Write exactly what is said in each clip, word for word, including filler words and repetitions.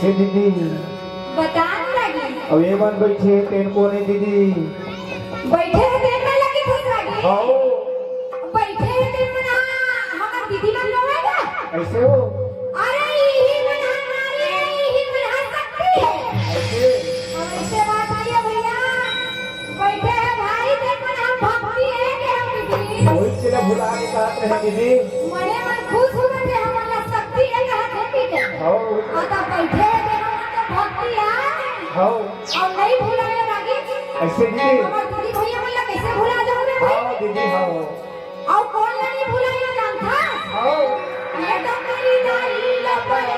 हे दीदी। बता अनुरागी। अब ये मन बैठे हे तेन कोन ए दीदी? बैठे हे तेन मन ला कथस रागी। हव। बैठे हे तेन मन हा हमर दीदी मन नो हे का? अइसे हो? अरे इही मन हा नारी हे, इही मन हा शक्ति हे। अइसे? अब अइसे बात आय भइया। बैठे हे भाई, तेन मन हा भक्ति हे के हम दीदी। वही चीज भुला के कहत रहे दीदी। मने मन खुश होवत हे, हमन ला शक्ति हे कहत हे दीदी। हव। आ त बैठे हे तेन मन तो भक्ति हे। हव। अउ नइ भुलाय रागी। अइसे दीदी। हमर दीदी भइया मन ला कइसे भुला जाहूं मैं भाई? हव दीदी, हव। अउ कोन ला नइ भुलाय जानथस? हव। ये तो मेरी दाई ला पर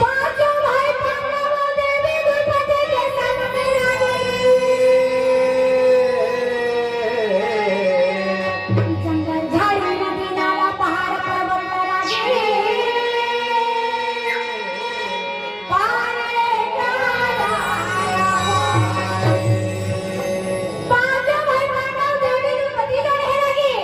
पांचों भाई पांडव देवी द्रौपदी के संग में रानी। जंगल झाड़ी नदी नाला पहाड़ पर्वत रानी। पारे काला। पांचों भाई पांडव देवी द्रौपदी जो रहे लगी।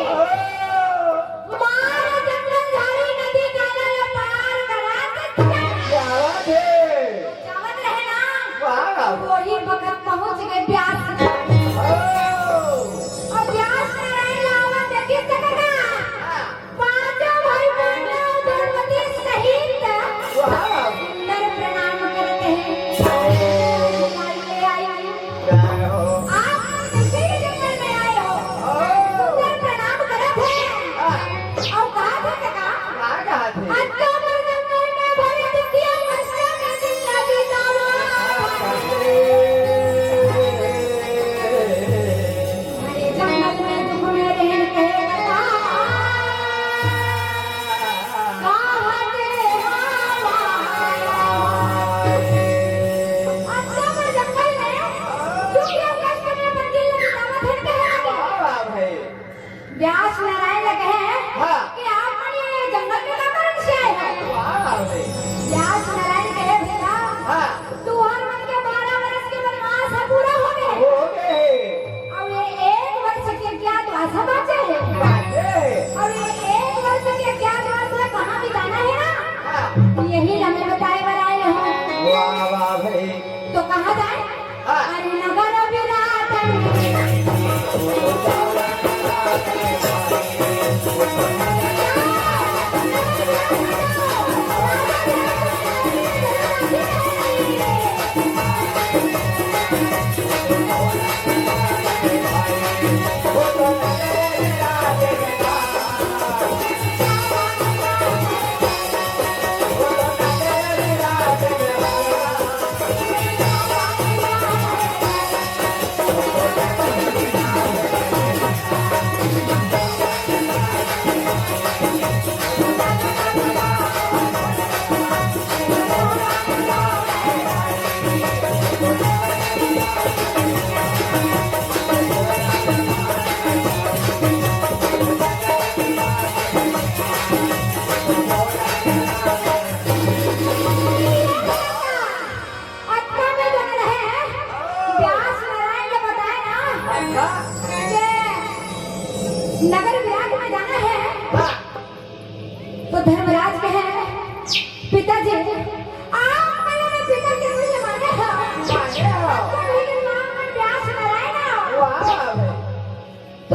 मार जंगल झाड़ी नदी नाला ले पार करा के चल। क्या बात है? जावत रहे ना। वाह। वही वक्त पहुंच गए ब्यास। ओ। और ब्यास नारायण लावा देखिए सकना। पांचों भाई पांडव द्रौपदी सहित वाह। सुंदर प्रणाम करत हे। ले आई। आप किसी जंगल में आए हो, सुंदर प्रणाम करत हे। और कहा था का? आज तो मैं जंगल में भरे दुखिया कष्ट में जिंदा बितावा। भरे जंगल में दुख में रहन के बता। कहाँ के हवा? अच्छा, मैं जंगल में दुखिया कष्ट में अपन दिल बितावा धरते हैं। वाह, वाह भाई। व्यास नारायण लगे हैं हाँ। कि आप मन ये जंगल में का कारण से आए हो? वाह भाई। व्यास नारायण कहे, "भैया, हाँ। तुहर मन के बारह वर्ष के वनवास ह पूरा हो गए। हो गए। अब ये एक वर्ष के अज्ञातवास ह बाचे हे। बाचे हे। अब ये एक वर्ष के अज्ञातवास में कहाँ बिताना है ना? हाँ। यही ल मैं बताए बर आए हूँ।" वाह, वाह भाई। तो कहाँ जाए? अरे नगर विराट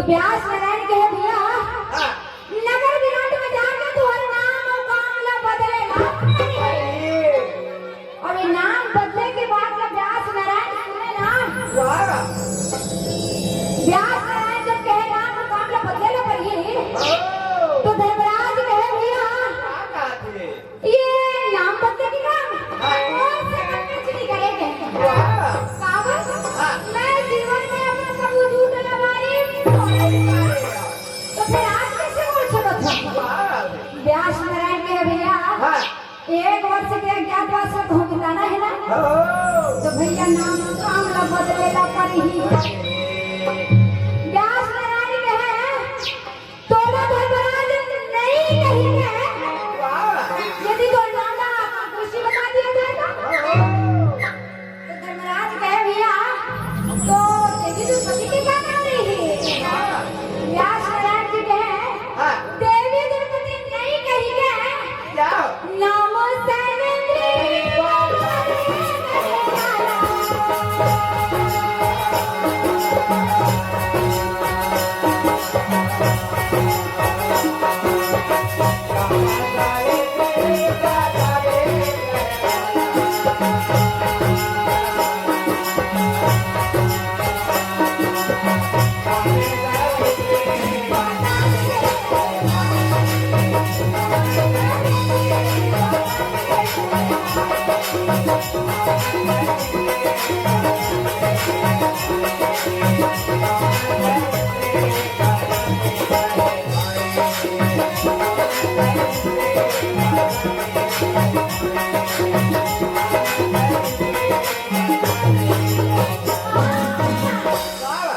व्यास नारायण कहे, "भैया, हाँ। नगर विराट में जाके तुहर नाम अउ काम ला बदले ला।" अरे। अउ ये नाम बदले के बाद जब व्यास नारायण सुने ना, वाह। व्यास नारायण जब कहे, "नाम अउ काम ला बदले ला पड़ही," ओ। तो धर्मराज कहे, "भैया, का कहत हे?" ये नाम बदले के काम हाँ। कौन से काम में चली करे के? वाह। काबर? हाँ। मैं जीवन में अपना सब वजूद लगा रही हूँ। तो फिर आज कैसे बोल सकत हो? वाह। व्यास नारायण के भैया, हाँ। एक वर्ष के अज्ञातवास में तुम बिताना है ना? ओ। तो भैया नाम काम ला बदले ला पड़ही। व्यास नारायण के है, तोला धर्मराज नहीं कही के, वाह। यदि तोर नाम ला कृषि बता दिया जाए तो? तो धर्मराज कहे, "भैया, तो देवी दुष्पति के का नाम रही?" व्यास नारायण जी कहे, हाँ। "देवी दुष्पति नहीं कही के, क्या? नाम सैलेंद्री।"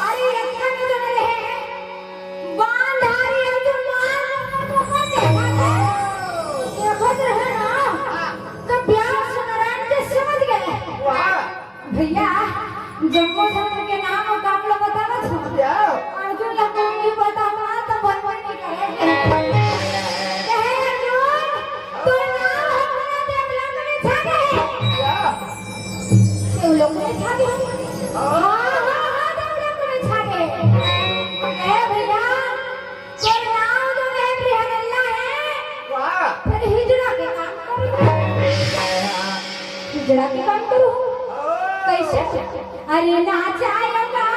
अरे, अतका के जन रहे, बांधारी अउ जो माल देखत रहे, देखत रहे ना, तो व्यास नारायण के समझ गए। वाह। भैया, जम्मो झन के नाम अउ काम ल बतावत हूँ। क्या? अर्जुन ल कोई नहीं बताओ ना, तो बनबे नहीं करे। कहे, "अर्जुन, तोर नाम ह पूरा देवलोक में छा गए।" क्या? देवलोक में छा गए? हाँ, हाँ, हाँ, देवलोक में छा गए। ए भैया, तोर नाम जो है बिहनल्ला है, वाह। फिर हिजड़ा के काम करूँ। हिजड़ा के काम करूँ। कैसे? अरे नाचायो गाना।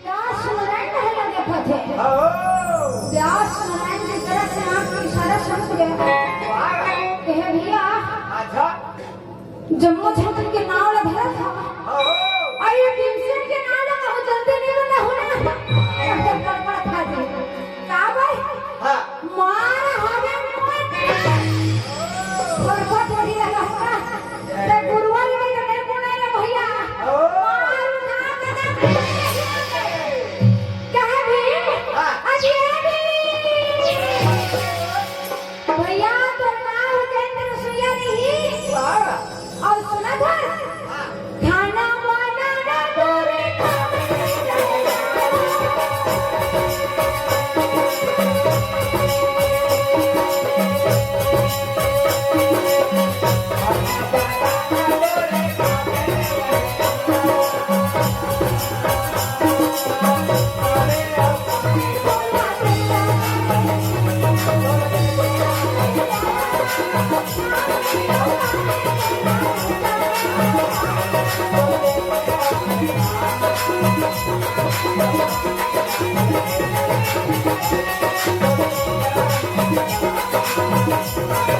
व्यास नारायण कहला देखत हे। आओ। व्यास नारायण के तरफ से आँख के इशारा समझ गया। वाह। कहे, "भैया, अच्छा। जम्मो झन के नाव ला धरत हव। आओ। अउ ये भीमसेन के नाव ला कहूँ जल्दी नहीं बता हो ना।" एकदम गड़बड़ था जी। का भाई? हाँ। मार हवे मोर। थोरको थोड़ी लगा होगा। ते गुरुआ लगे तो नहीं बोला रे भैया। ओ। मार उठा के दे। कहे भीम, हाँ। अजय भीम। भैया, तोर नाव उज्जैन में रसोईया रही। हाँ। अउ सुना था,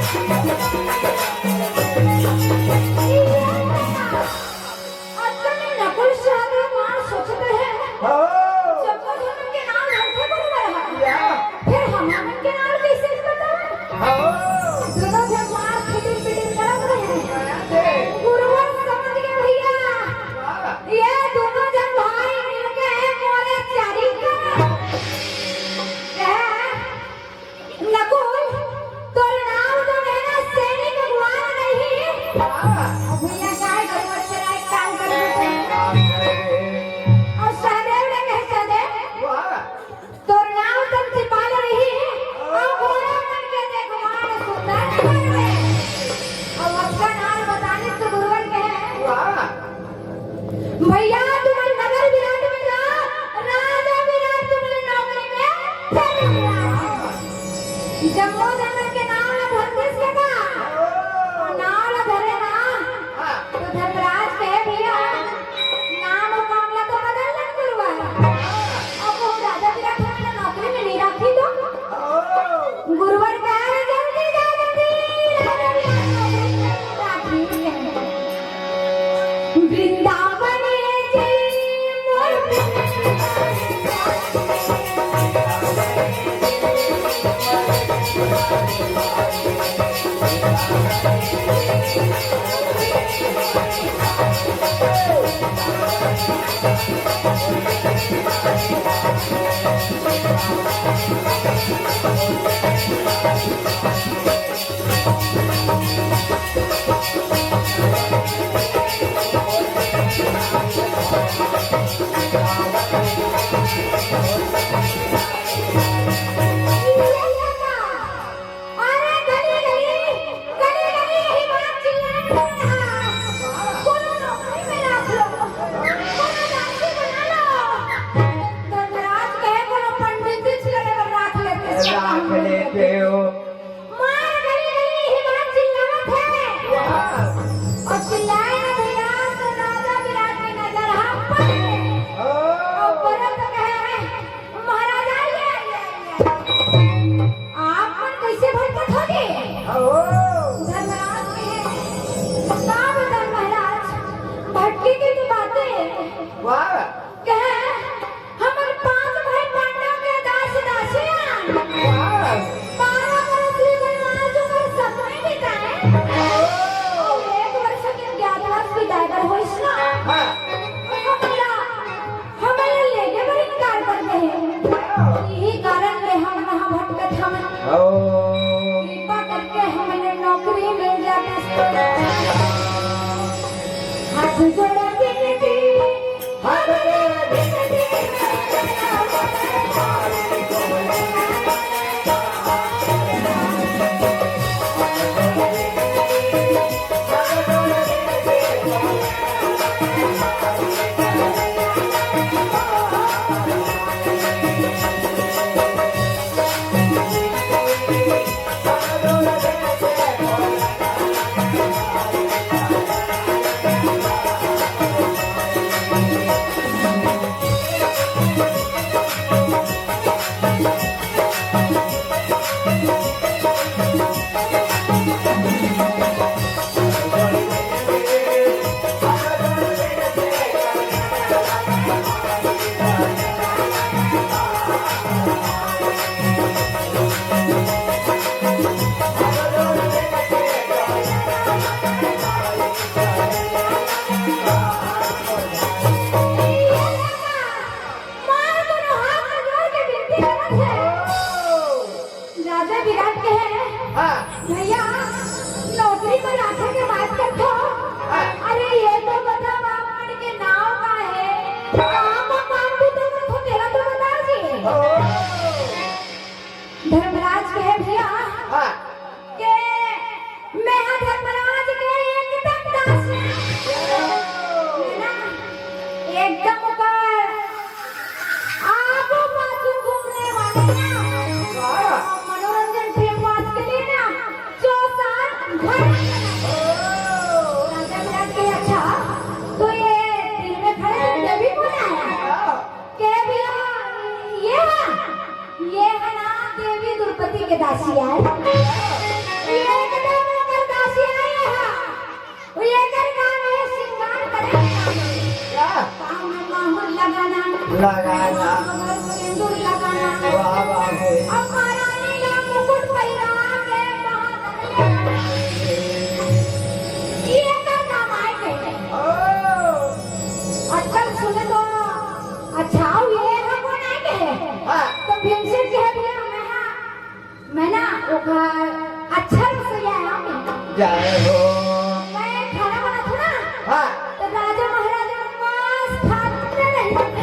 अतका में नकुल सहदेव मार सोचत हे। हाँ। जब तो हमन के नाम लेथे गुरुवर ह। या। फिर हमन के नाम कइसे बतावन? हाँ। दोनों झन मार फिटिर फिटिर करत रहे। करत हे। गुरुवर समझ गे भैया। वाह। ये दोनों झन भाई मिलके मोरे चारी कर। कहे, नकुल, तोर नाम तो मेरा सैनिक अगुवान रही। वाह। अब भैया काय करूँ, तेरा एक काम कर देते हैं। अउ सहदेव ने कहे, सहदेव, वाह। तोर नाम तो सिपाल रही, अउ घोड़ा मन के देखभाल सुंदर करबे। अउ अतका नाम बताने से गुरुवर कहे, वाह। भैया, तुमन नगर विराट में जा, राजा विराट तुमन नौकरी में चले जा। जम्मो जगह के नाम ला धरतीस के का? नाम ला धरे ना। तो धर्मराज कहे, "भैया, नाम अउ काम ला तो बदल लेन गुरुवर। अब वो राजा विराट हमन ला नौकरी में नहीं राखी तो?" गुरुवर कहे, "जल्दी जा, जल्दी, राजा विराट नौकरी में नहीं राखी।" वृंदावन जय मोर अरे गली गली, गली गली यही बात चिल्लात रहे हैं। कोनो नौकरी में राख लो, कोनो दासी बना लो। धर्मराज कहे कोनो पंडित जी लगे राख लेते। राख लेते हो। मार गली गली यही बात चिल्लावत हे। वाह। अउ चिल्लाए ना भैया, तो राजा विराट के नजर हम पड़ गए। ओ। अउ परत कहे, "महाराज, आइए, आइए, आइए। आप मन कइसे भटकत होगे?" ओ। धर्मराज कहे, "का बताएं महाराज, भटके के तो बातें।" वाह। कहे, हमर पांच भाई पांडव के दास दासियां। वाह। बारह बरस ले वनवास ओकर संग में बिताए। अउ एक वर्ष के अज्ञातवास बिताए बर होइस ना। हाँ। हमला, हमला लेगे बर इनकार कर दे। वाह। यही कारण ले हम यहाँ भटकत हवन। ओ। कृपा करके हमला नौकरी मिल जाती। हाथ जोड़ विनती। मार कोनो हाथ जोड़ के विनती करत हे। राजा विराट कहे, हाँ। भैया, नौकरी पर राखे के बात करथो। हाँ। अरे, ये तो बताओ, आप मन के नाव का हे? कहाँ का काम भी तो करथो, तेला तो बता जी। ओ। धर्मराज कहे, भैया, हाँ। के मैं हा धर्मराज के एकदम दास हूँ। है ना? एकदम ओकर आगू पाछू घूमने वाले ना। वाह। मनोरंजन फिल्म वास के लिए ना, जो साल भर। राजा विराट के, अच्छा, तो ये दिल में खड़े हैं, ये भी कौन आया? वाह। के भैया, ये है, ये है ना देवी द्रौपदी के दासी यार। ये लगाना। सिंदूर लगाना। वाह, वाह, वाह। अब महारानी ला मुकुट पहिरा के महारानी ये का काम आए के। ओ। आजकल सुने तो अच्छा हो ये है कौन आए के। हाँ। तो भीमसेन के हटिया में हाँ। मैं ना ओकर अच्छा रसोइया आया मैं। जय हो। मैं खाना बनाथों ना, हाँ। तो राजा महाराजा मन बस खाते रहिथे।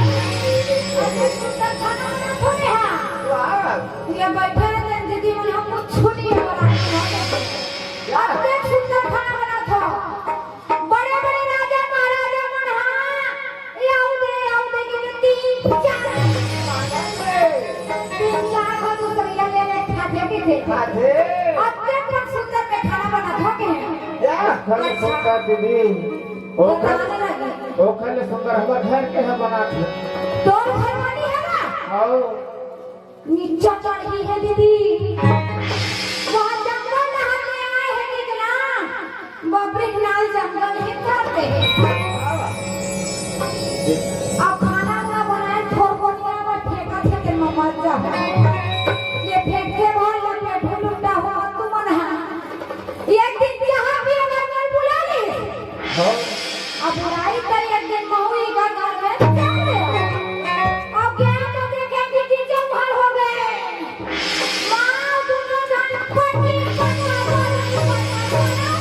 अतेक सुंदर खाना बनाथों मैं, हाँ। वाह। ये बैठे रहते हैं दीदी मन, हम कुछ नहीं बनाते। क्या? अतेक सुंदर खाना बनाथों। बड़े-बड़े राजा महाराजा मन ह, "ए, आऊ दे, आऊ दे," के तीन चार, तीन चार घांव तो सरिया ले ले खाथे पीथे। खाथे। अतेक सुंदर के खाना बनाथों के। या, खाली अच्छा। सुंदर दीदी, ओखर, बताने लगे। ओखर ले सुंदर हमर घर के ह बनाथे। तोर घर बनी है ना? आओ। नीचा चढ़ी है दीदी, वहाँ जंगल नहा के आए हैं निकला, बबरी के नाल जंगल ही धर दे। अब खाना ना बनाए, थोर कोनिया में फेंका थे के मर जा। ये फेंक के बोल लग में ढुलुंडा हो तू मन है। एक दिन बिहार भी अगर मैं बुला ले। हाँ। अब बुराई कर एक दिन महू ई घर घर में चल दे। अब गया तो देखे कि कीचड़ भर हो गए। माँ दोनों जन पट्टी पट्टा पट्टी पट्टा।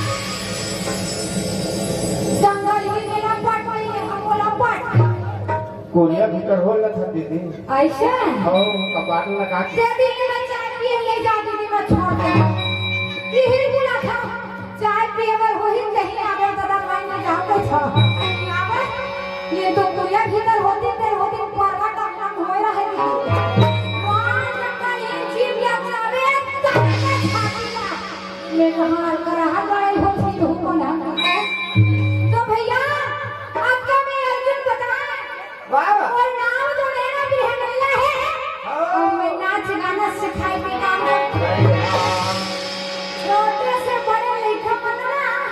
जंगल ही मेरा पट नहीं है, हम बोला पट। कोनिया भीतर हो लथा दीदी। ऐसे? हाँ, कपाट लगा के। दे दीदी, मैं चाय पिए ले जाओ दीदी, मैं छोड़ दे। यही बोला था, चाय पिए बर वही नहीं आवे, दादा भाई में जाओ तो छो। आवे? ये तो कोनिया भीतर होती, तेरे होती परवा का काम हो रहा है दीदी। वहाँ जब ये जीव या जावे, तब मैं छाती ला। मैं कहाँ कर रहा गाय होती धूप ना। तो भैया, आपका मैं अर्जुन बता वाह, वाह। और नाम तो मेरा भी है, मिलना है। हाँ। और मैं नाच गाना सिखाई के काम करती हूँ। छोटे से बड़े लइका मन ना,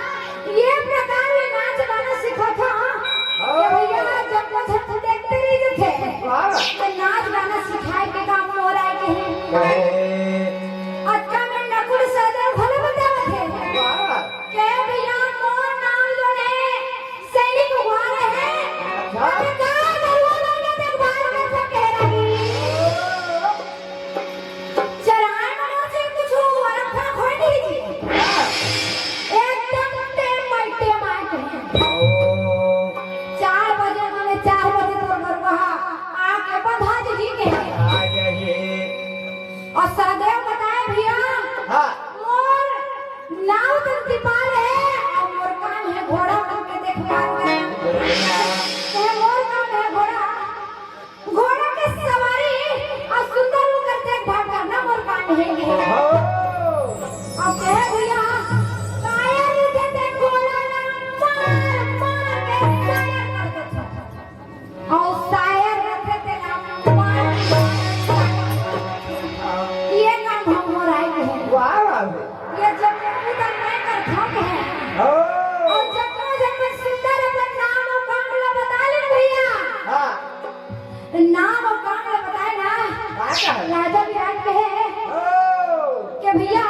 ये प्रकार में नाच गाना सिखाथों। हाँ। कि भैया, जब वो झट देखते रही जो थे, वाह। तो नाच गाना सिखाई के काम हो रहा है कहीं। अरे। अच्छा, मैं नकुल सहदेव भले बतावत है। वाह। के भैया, मोर नाम जो है, सैनिक उघार है। अच्छा। अरे का गरुआ वाले देखभाल में सब कह रही। चराए मनो से कुछ और फर्क होई नहीं जी। एकदम टेम बाई टेम आए थे। ओ। चार बजे, माने चार बजे तोर गरुआ आके बंधा जी के। आ जाइए। और सहदेव बताए भैया, हाँ। मोर नाव दंतिपाल है, और मोर काम है घोड़ा मन के देखभाल करना। कहे, मोर काम है घोड़ा, घोड़ा के सवारी और सुंदर होकर देखभाल करना मोर काम है। हाँ। अब कहे भैया, काया रीते ते घोड़ा ना मार, मार के काया कर दे। अउ शायर रथे तेला मार। ये काम हम हो रहा है। वाह, वाह। ये जब उधर मैं कर थक है। ओ। और जब मैं, जब मैं सुंदर अपन नाम और काम ला बता ले भैया। हाँ। नाम और काम ला बताए ना। हाँ, का है? राजा विराट कहे ओ। कि भैया,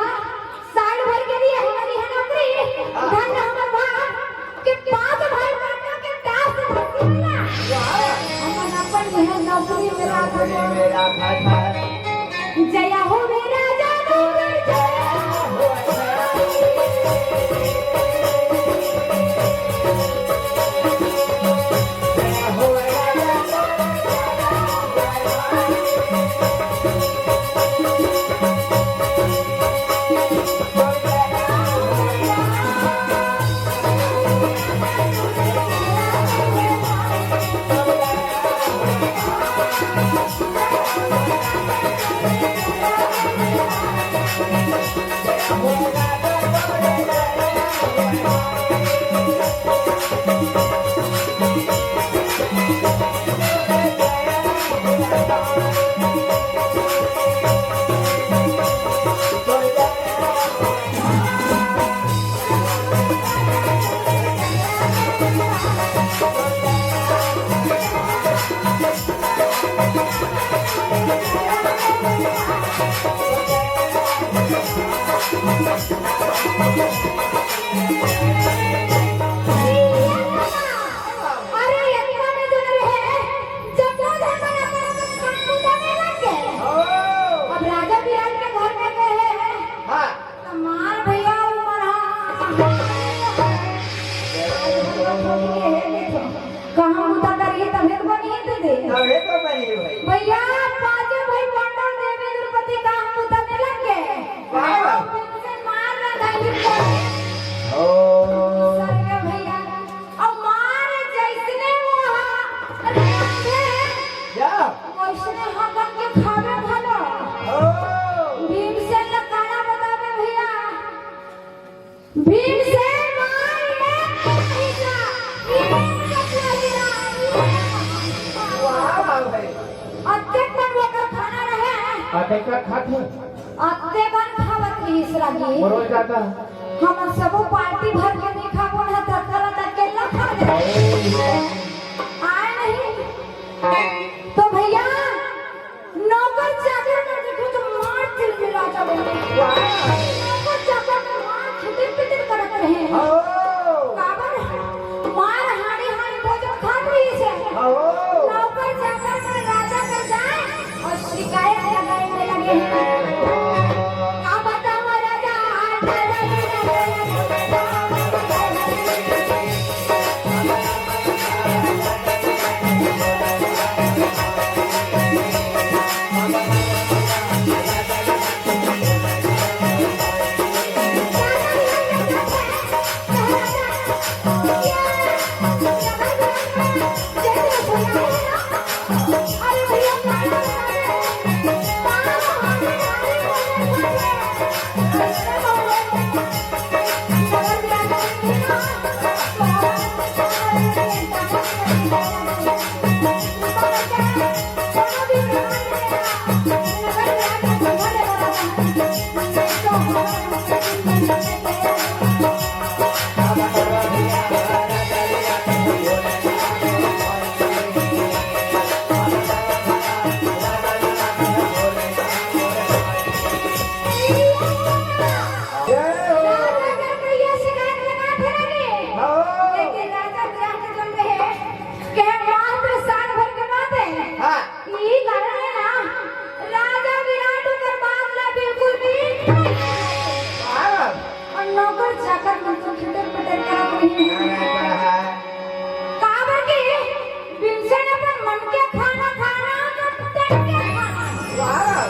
साल भर के लिए हमारी है नौकरी, हाँ। धन हमर भाग, कि पांच भाई पांडव के दास दासी वाला। वाह। हमन अपन यह नौकरी में राखा नौकरी में राखा था। जया हो मेरा जादूगर, जया हो। अरे, इतना में तो नहीं है, जब वो धर्म अपन अपन काम को जाने लग गए। अब राजा बिरान के घर में गए हैं। हाँ। मार भैया, वो मार, हाँ। कहाँ उतर करिए, तबीयत बनी है तुझे? तबीयत तो बनी है भाई। भैया, पांचों भाई पांडव देवी द्रौपदी का हम उतरने लग गए। वाह। और उनसे मार रहा था, ये बोल। ओ। सर में भैया, और मार जैसने वो हा-, अरे, क्या? वैसने हकन के खावे भलो। ओ। भीमसेन ला काला बतावे भैया। भीमसेन मार ले, भैया। ये कपड़ा गिरा, ये वाह, वाह भाई। अतेक मन ओकर खाना रहे। अतेक का खात है? अतेक मन खावत रहिस रागी। मरोल जाता। हमर सबो पार्टी भर के नहीं खाबो ना, तत्काल तक के ला खा दे। आए नहीं। तो भैया, नौकर चाकर मन देखो तो मार चिलमिला जावे। वाह। नौकर चाकर मन मार खिटिर पिटिर करत रहे। ओ। काबर? मार हाड़ी हाड़ी भोजन खात रहिस हे। ओ। नौकर चाकर मन राजा कर जाए और शिकायत लगाए में लगे हैं। का बताओ राजा, आज राजा के लेकिन राजा विराट के जौन रहे, के मात्र साल भर के बात है। हाँ। ई कारण है ना, राजा विराट ओकर बात ला बिल्कुल भी नहीं। हाँ। और नौकर चाकर मन तो खिटर पिटर करत रही। हाँ। काबर के भीमसेन अपन मन के खाना खाना, तो तन के खाना। वाह।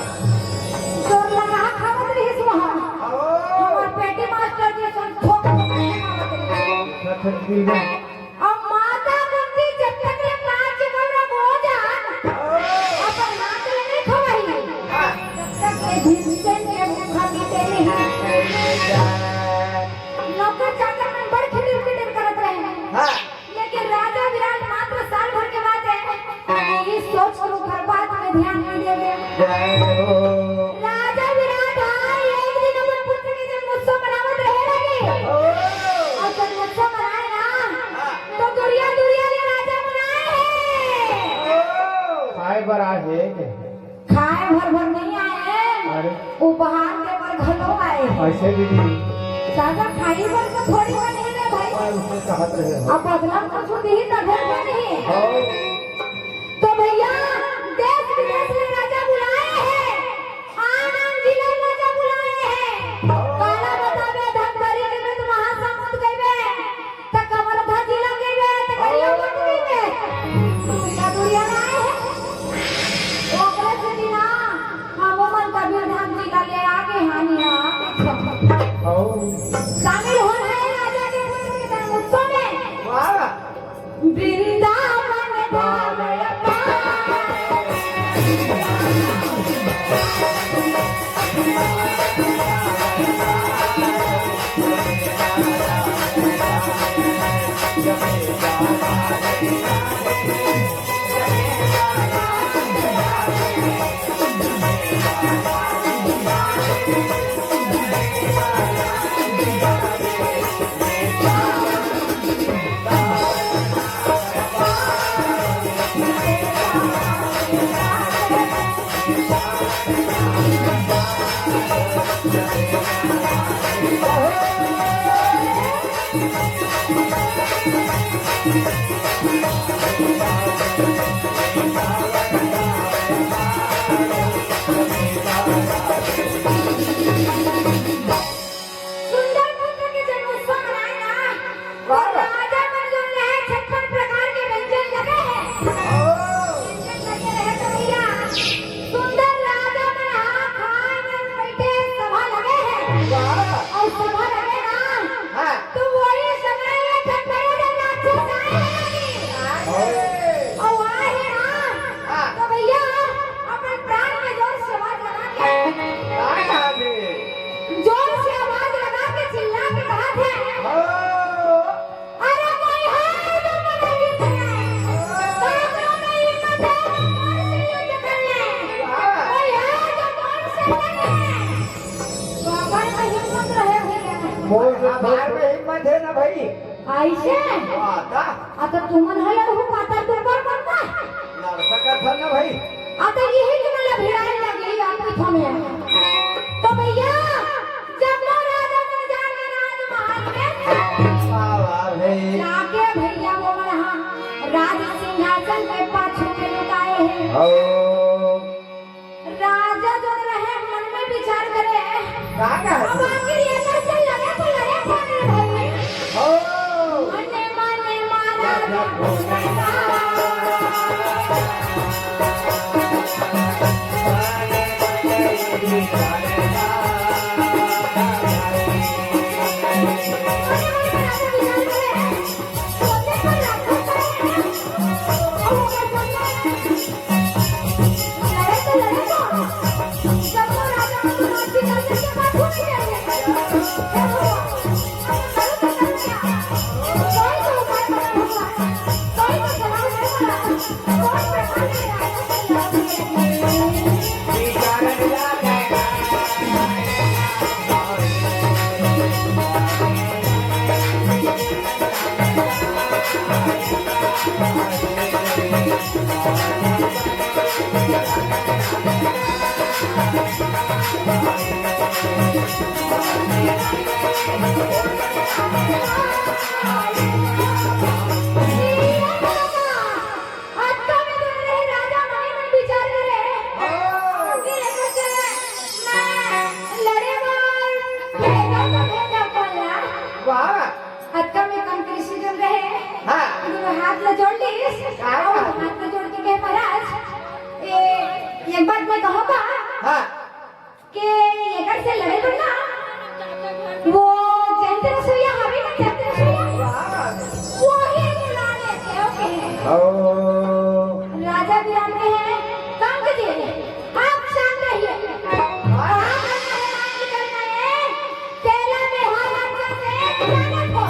जोर लगा खावत रहिस वहाँ। ओ। हमार पेटी मास्टर जी सन ठोक के खावत रहिस। अच्छा, ठीक है। अब माता कुंती जब तक ले पांच गौरव हो जान, ओ। अपन हाथ ले नहीं खवाई। हाँ। तब तक ये भीमसेन के मुखा मीठे नहीं। नौकर चाकर मन बड़ खिटिर पिटिर करत रहे। हाँ। लेकिन राजा विराट मात्र साल भर के बात है, ये सोच के ऊपर बात में ध्यान नहीं देवे। जय हो। राजा विराट, हाँ, एक दिन अपन पुत्र के जन्मोत्सव मनावत रहे लगे। ओ। और जन्मोत्सव मनाए ना, हाँ। तो दुरिया दुरिया ले राजा मन आए हैं। ओ। खाए बर आए हैं। खाए भर भर नहीं आए, अरे। उपहार दे बर घलो आए। ऐसे दीदी। दादा, खाई बर तो थोड़ी बनी रे भाई। और उसने चाहत रहे हो। अब बदला कुछ दी तभे बनी। हाँ। तो भैया, देश विदेश में राजा बुलाए हैं, आन आन जिला में राजा बुलाए हैं। काला बतावे धमतरी के में तो महासमुंद गइबे। त कवर्धा जिला गइबे, त करिया मत गइबे। दुनिया दुनिया ना आए हैं। ओकरे से बिना हमो मन कबीरधाम जिला ले आगे हानि आ। ओ। शामिल होना है राजा के जन्मोत्सव में। वाह। वृंदावन धाम अरे हिम्मत हे ना भाई। अइसे? हाँ, ता। आ, तो तुमन ह लड़हू पातर तो ऊपर पड़ता। लड़ सकत हन ना भाई। आ, तो यही कि मतलब भिड़ाए लगी, आप कुछ हमें। तो भैया, जब वो राजा मन जाके राजमहल में वाह, वाह भाई। जाके भैया वो मन ह राज सिंहासन के पाछू में लुकाए हे। ओ। राजा जो रहे मन में विचार करे, का कहे? अब आखिर ये कैसे लड़े तो लड़े कौन रे भाई? ओ। मने मने मारा अतका में तो रहे राजा मन मन विचार करे। हाँ। आखिर एकर से मैं लड़े बर भेजा तो भेजा कोन ला। वाह। अतका में कंकऋषि जो रहे। हाँ। दोनों हाथ ला जोड़ लिस। हाँ। अउ हाथ ला जोड़ के कहे, "महाराज, ए, एक बात मैं कहूँ का?" हाँ। के एकर से लड़े बर ना, वो जैंत रसोइया हवे ना, जैंत रसोइया, वही बुला लेते हो के। ओ। राजा विराट कहे, "कंक जी, आप शांत रहिए। आप हमारे राज में चल रहे हैं, तेला में हर राजा से जानत हो,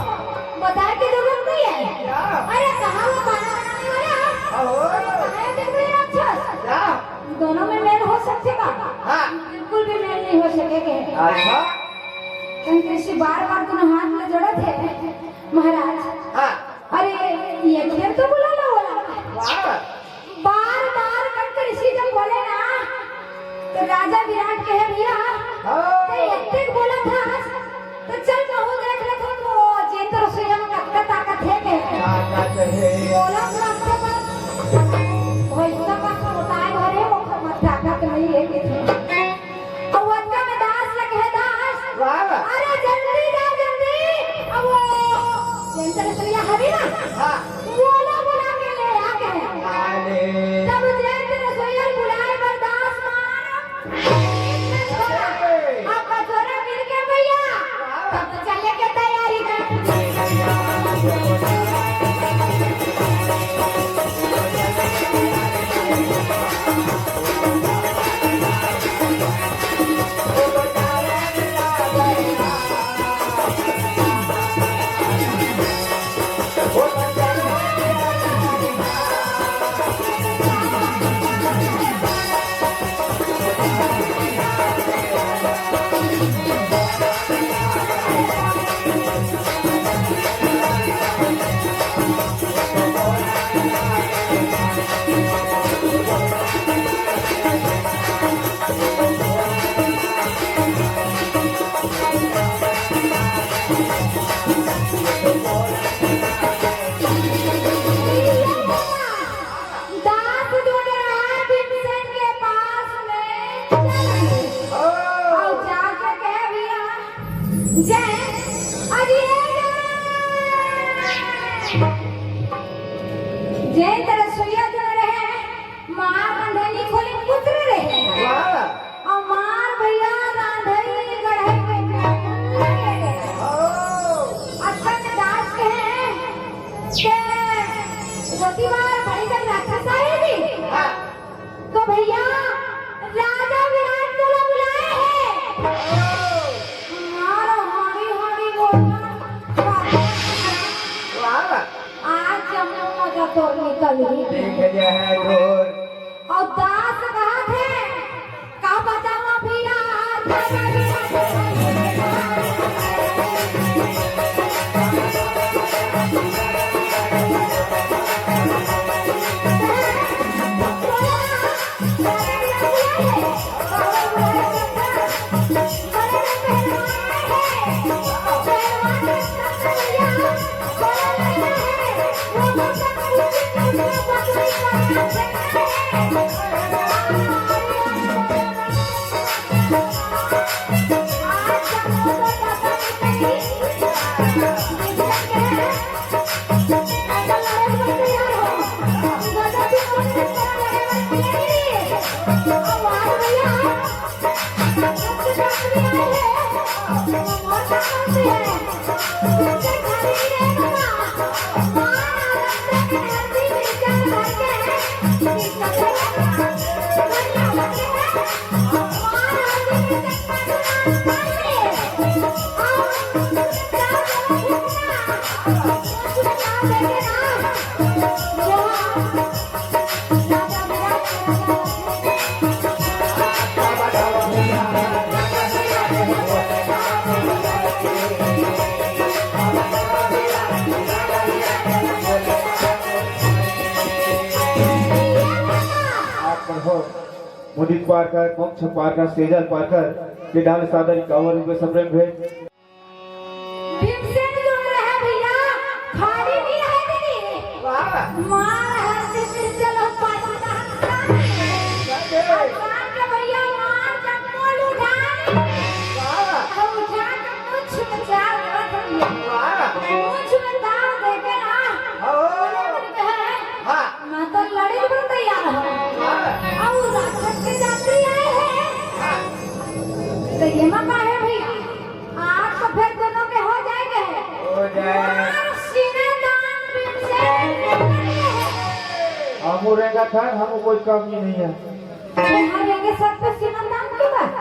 बताए की जरूरत नहीं है। क्या? अरे, कहाँ वो खाना बनाने वाला? ओ। कहाँ है जंगली राक्षस?" क्या? दोनों में मेल हो सकथे का? हाँ। बिल्कुल भी मेल नहीं हो सके के। अच्छा। कंकऋषि बार बार दोनों हाथ में जोड़त हे, महाराज। हाँ। अरे, ये फिर तो बुला लो, बोला। वाह। बार बार कंकऋषि जब बोले ना, तो राजा विराट कहे, "भैया, हाँ। तो इतने बोला था, तो चल, महूँ देख लेथों, वो जैंत रसोइया में कतका ताकत हे के?" ताकत हे। बोला, "रास्ते में वैसा का सोताए भरे, वो खबर ताकत नहीं है किसी।" और वक्ता में दास लगे है, "दास, वाह। अरे, जल्दी जा, जल्दी।" अब वो जैंत रसोइया हवे ना, हाँ। बोला, बोला के ले आ गए। अरे। तब जैंत रसोइया बुलाए बर दास मार अब कचोरा मिल के भैया, तब तो चले के तैयारी कर। दास जो रहा भीमसेन के पास में चल गए। और जाके कह दिया, "जय, अरे जय।" जैंत रसोइया जो रहे, मार रांधे नी खोले पुत्र रहे। वाह। अउ मार भैया रांधे गढ़ई में लगे रहे। ओ। अतका में दास कहे, के रोटी बार बड़ी जन राक्षस आए जी। हाँ। तो भैया, राजा विराट तोला बुलाए हे। मारो हाड़ी हाड़ी बोलना। वाह। आज जम्मो मजा तोर निकल ही। देख लिया है ढोर। अउ दास कहत हे, का बतावं भैया, आज राजा विराट तोला बुलाए हे। आप मन हो मुदित पारकर, मोक्ष पारकर, सेजल पारकर के डाल सादर इक्यावन रुपये सब रंग भेंट। भीमसेन जो है भैया, खाली नहीं है दीदी। वाह। मार है दीदी, चलो पाछू का हंसा। अरे। और जान के भैया मार जब बोल उठाए। वाह। और उठा के मुछ में चार रख दिए। वाह। मुछ में दाव देके ना। हाँ। बोले, बोले, हाँ। मैं तो लड़े को तैयार हूँ। हाँ। और राक्षस के जात्री आए हैं। हाँ। तो ये मत आए भैया, आज तो फिर दोनों के हो जाएंगे। हो जाए। मार सीने दान से। हम रहेगा खान, हमको कोई कमी नहीं है। यहाँ रहेंगे सब पे सीना दान की बात।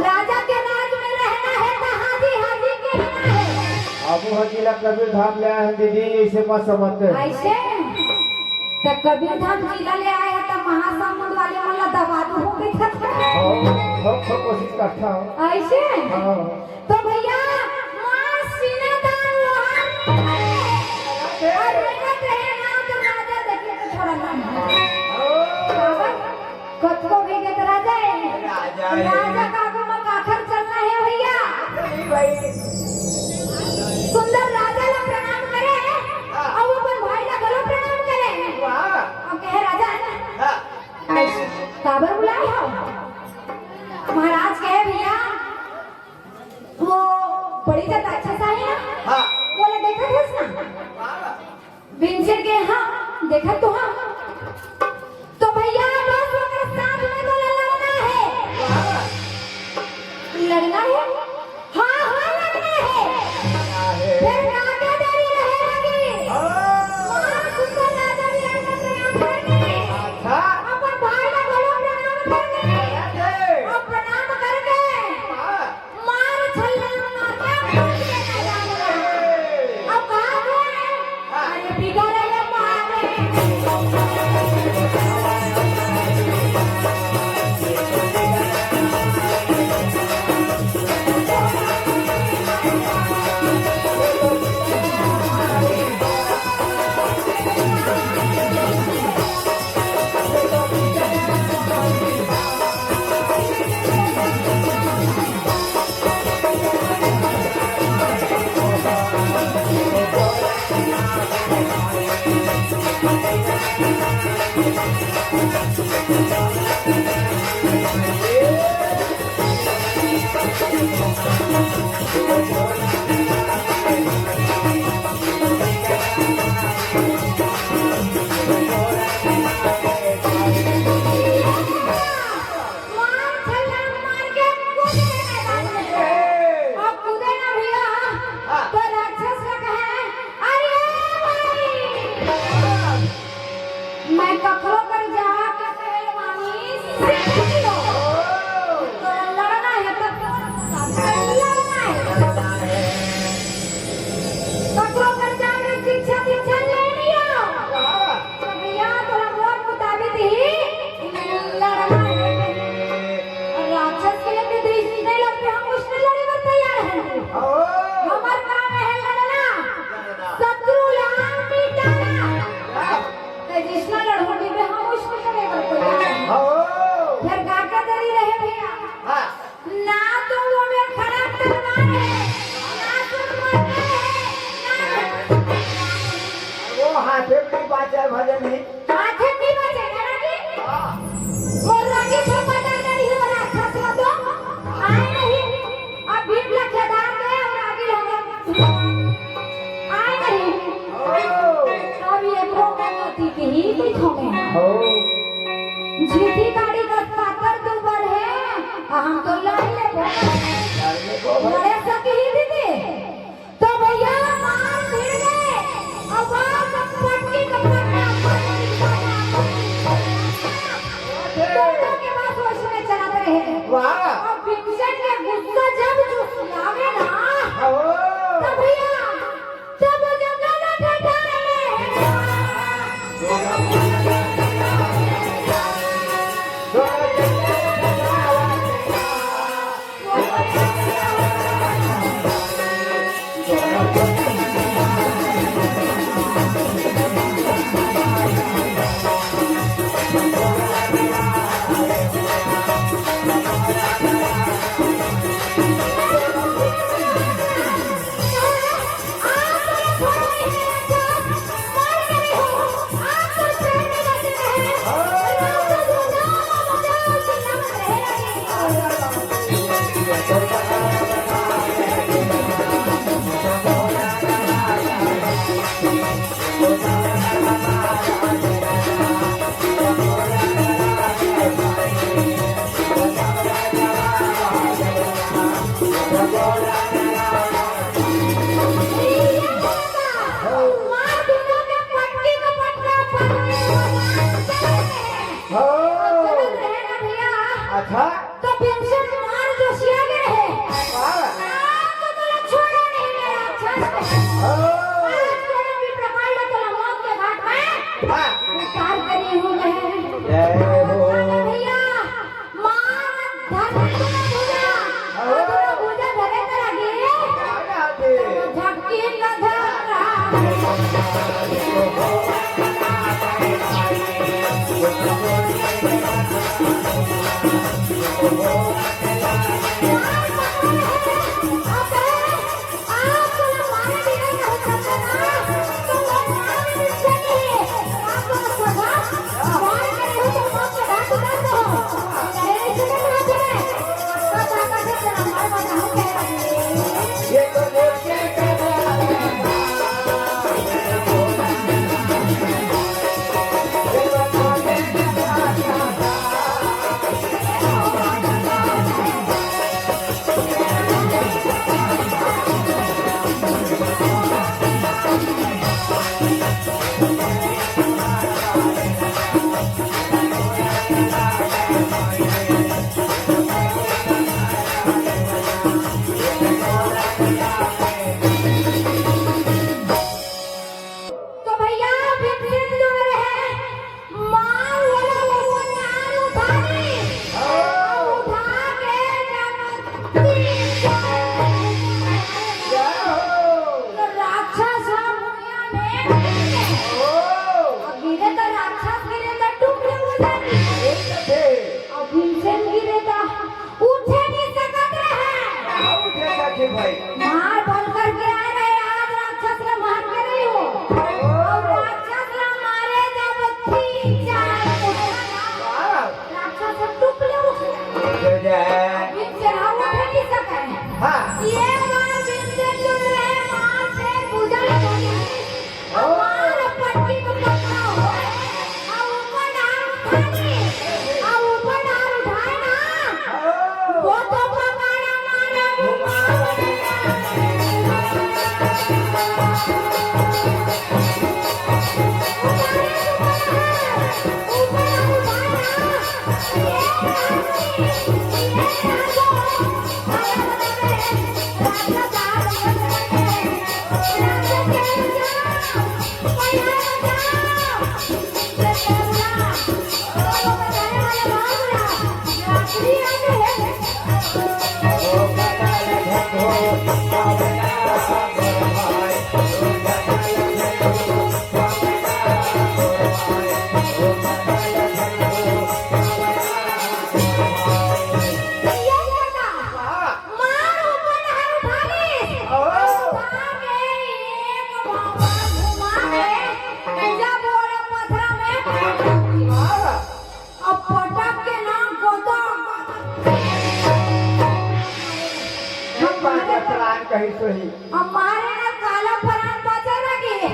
राजा के राज में रहना है तो हाजी हाजी कहना है। आबू हाजी ला कबीर धाम ले आए हैं दीदी, ऐसे मत समझते। ऐसे? तो कबीर धाम जिला ले आए हैं तो महासमुंद वाले मन ला दबा दू हो गई था। हाँ, हम तो कोशिश करता हूँ। ऐसे? हाँ। तो भैया, मार सीना दान लोहार। अरे, मत रहे ना तो राजा देखिए तो थोड़ा ना। कतको भी के तो राजा है। राजा है। राजा का आगू में काखर चलना है भैया। नहीं भाई। सुंदर राजा ला प्रणाम करे, हाँ। और वो अपन भाई ला गलो प्रणाम करे। वाह। और कहे राजा, हाँ। काबर बुलाए हो? महाराज कहे भैया, वो बड़ी जात राक्षस आहे ना? हाँ। बोले, देखा था ना? हाँ। बिंजर के, हाँ, देखा तो हाँ। तो भैया, बस ओकर साथ में तो लड़ना है। हाँ। लड़ना है? हाँ, हाँ, लड़ना है। लड़ना है। फिर काका देरी रहे लगी। हाँ। माँ सुंदर राजा भी ऐसा तैयार करके अच्छा। अपन भाई का गलो प्रणाम करके। कैसे? और प्रणाम करके। हाँ। मार छल्ला मार के मार के ना जाना। अब कहा है? अरे बिगड़ गया मारे। मार छल्ला मार के कूद गए मैदान में। अब कूदे ना भैया, हाँ। तो राक्षस लोग कहे, "अरे भाई, मैं कखरो कर जाके पहलवानी सीख लो।" तो लड़ना है तो लड़ना है। ककरो कर जाके शिक्षा दीक्षा ले लियो। हाँ। तो भैया, तोरा मोर मुताबिक ही लड़ना है। और राक्षस के लिए भी दृष्टि नहीं लगते, हम उससे लड़े बर तैयार हैं। हाँ। हमार काम है लड़ना। लड़ना। शत्रु ला मिटाना। हाँ। तो जिसना लड़ोगे भी हम उससे लड़े बर तैयार हैं। हाँ। फिर काका देरी रहे भैया। हाँ। ना तो वो मेर खड़ा तलवार है, ना सुरमई है, ना वो हाथे में नहीं बाचा भजन नहीं। हाथे में नहीं बाचा, है ना जी? हाँ। वो रागी से पता नहीं हो रहा था, तो आए नहीं। अब भीम ला खेदार गए और आगे लगा। आए नहीं। ओ। अब ये प्रोग्राम होती कि ही कुछ हो गया। ओ। झीठी गाड़ी का पातर दो बार है, आ हम तो लड़ लेबो। लड़ लेबो भाई। लड़े सकी ही दीदी। तो भैया मार भिड़ गए। अब बार का पटकी का पटना, पटकी का पटना, पटकी का पटना। दोनों के पास वैसे में चलत रहे। वाह। और विंसेंट के गुस्सा जब जोश लागे ना, ओ। तो भैया, जब वो जंगल में बैठा तो भैया, भीमसेन जो रहे, मार वाला वो नार उठाई, उठा के जब तीर चलाए, तो राक्षस ह भुइयां में गिरे। अब गिरे तो राक्षस गिरे तो टुकड़े हो जाए। अब भीमसेन गिरे तो उठे नहीं सकत रहे। का उठे सखी भाई? मार बनकर गिराए रहे, आज राक्षस के मार के नहीं हो। और राक्षस ला मारे जब तीन चार उठे ना, वाह। राक्षस के टुकड़े उठ गए। जय जय। अब भीमसेन उठे नहीं सके। हाँ। ये बार भीमसेन जो रहे, मार से गुजर गई। हमार पट्टी को पकड़ा हो, आ ऊपर डाल उठाए, आ ऊपर डाल उठाए ना, वो तो पकड़ा मारे घुमाओ। ऊपर डाल उठाए ना, ये डाल, ये डाल। मार ऊपर नहर उठा ली। ओ। उठा के एक बाबा घुमा के जब ओला पथरा में पटक दी। हाँ। अब पटक के ना गोदा। ये बात है, प्राण कहीं सही। अब मारे ना काला प्राण बचा लगे। ओ।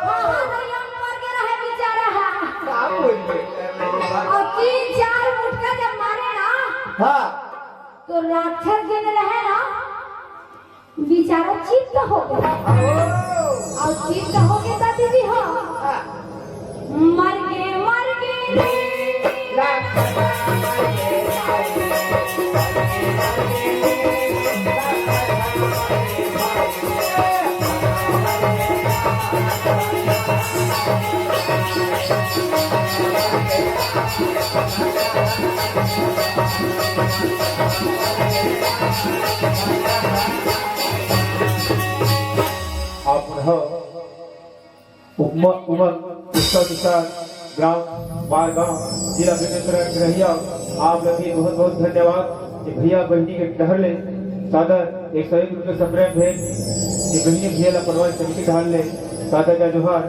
हाँ, हाँ, तो यम मर के रहे बेचारा है। का बोल रहे? और तीन चार मुटका जब मारे ना, हाँ। तो राक्षस जिन रहे ना, बेचारा चित्त हो गया। और चित्त हो गया तो दीदी हो, मर गए, मर गए रे। आप पुनः उपम-, उमंग उत्सव के साथ ग्राम मारगांव, जिला बेमेतरा के रहइया, आप लोग के बहुत बहुत धन्यवाद कि भैया बहिनी के डहर ले सादर एक सौ एक रुपये सप्रेम भेंट, कि बहिनी भैया ला पनवारी समिति डहर ले सादर जय जोहार।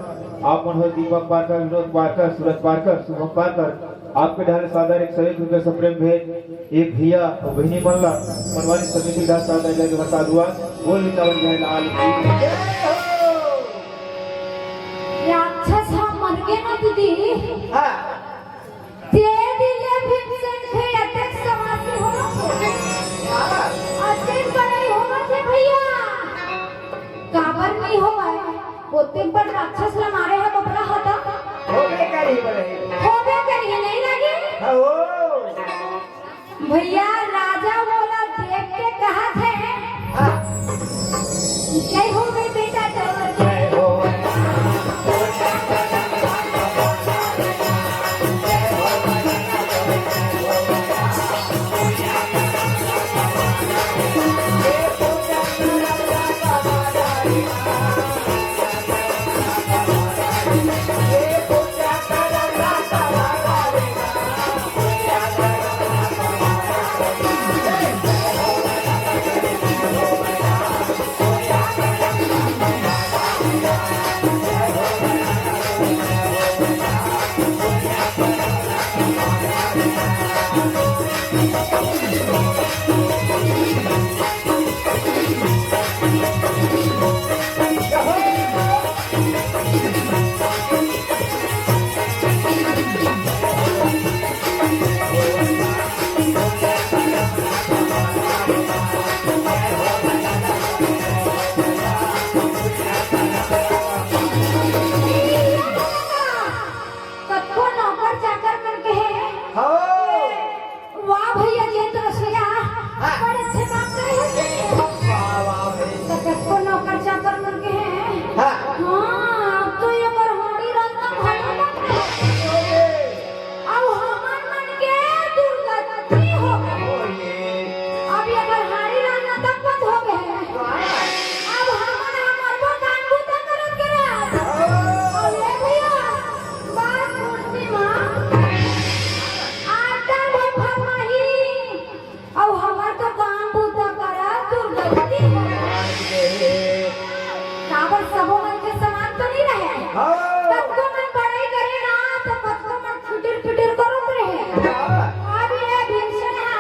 आप मन हो दीपक पारकर, विनोद पारकर, सूरज पारकर, शुभम पारकर, आपके डहर सादर एक सौ एक रुपये सप्रेम भेंट। एक भैया और बहिनी मन ला पनवारी समिति डहर सादर जय जोहार साधुवाद। बोल वृंदावन बिहारी लाल की जय हो। राक्षस ह मर गे ना दीदी। हाँ। ते दिले भीमसेन के अतेक सवासी हो। हाँ। अतेक बड़ाई होवत हे भैया। काबर नहीं होवय? ओतेक बड़ राक्षस ला मारे ह बबरा ह त। होबे करही बड़े। होबे करही, नहीं लगे? हाँ, हो। भैया, राजा मोला देख के कहत हे, हाँ। जय हो गई बेटा, जय हो। जय हो। पर सबो मन के समान तो नहीं रहे। हाँ। कतको मन बड़ाई करे ना, तो कतको मन फिटिर फिटिर करत रहे। हाँ। अब ये भीमसेन हा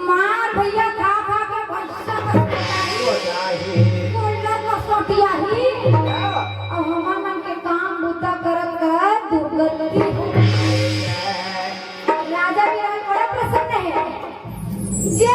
मार भैया खा खा के भैंसा कर वो जाही। कोयला को सोटिया ही। हाँ। अब हमर मन के काम बूता करत करत दुर्गति हो। राजा बिरान बड़ा प्रसन्न है। जे